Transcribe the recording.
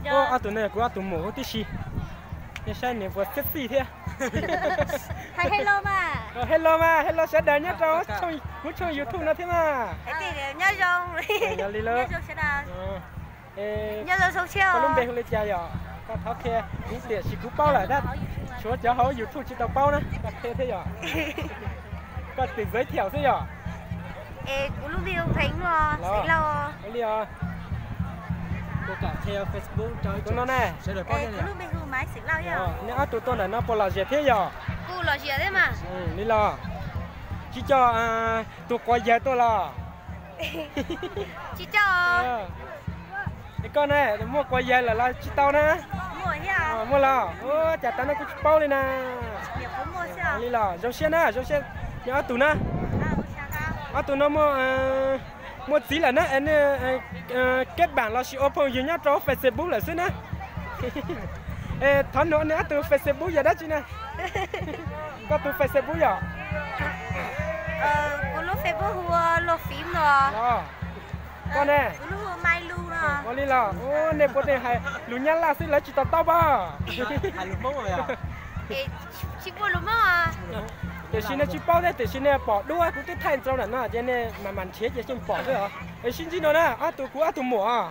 Ob tug no yog kuv ob tug muam huv tib si. Nej saib nws puas sexy thiab. Hello mas, hello sawv daws nyob rau kuv tshooj YouTube no thiab mas. Yog li lawm. Koj lub npe hu li cas yom? Koj thov qhia kuv tiam sis kuv paub lawm tab, tshuav cov hauv YouTube tsis tau paub na, koj qhia thiab yom? Koj twm giới thiệu xwb yom? Li os. Tus no ne, nej ob tug tuaj ntawm no puas lom zem thiab yom? Li los. Tsis coj tus quas yawg tuaj los? Koj ne, muaj quas yawg lawm los tsis tau na? Muaj los? Cas tas no kuv tsis paub li na. Li los zoo siab na, zoo siab. Nyob ob tug na, ob tug no muaj txiv lawm na, kev pam los sis ua phooj ywg nyob rau Facebook lawm xwb na. Thov nug nws ob tug Facebook yog dab tsi na? Koj tus Facebook yog? Kuv lub Facebook hu ua Luag Fiv no. Koj ne? Ua li los, nej puav leej hais lus Nyab Laj xwb lawv tsis to taub pob. Tiam sis nej tsis paub thiab, tiam sis nej pom duab kuv twb thaij rau ntawm no ces nej mam mam nrhiav ces yeej pom xwb os. Es sib ntsib no na, ob tug kuv ob tug muam.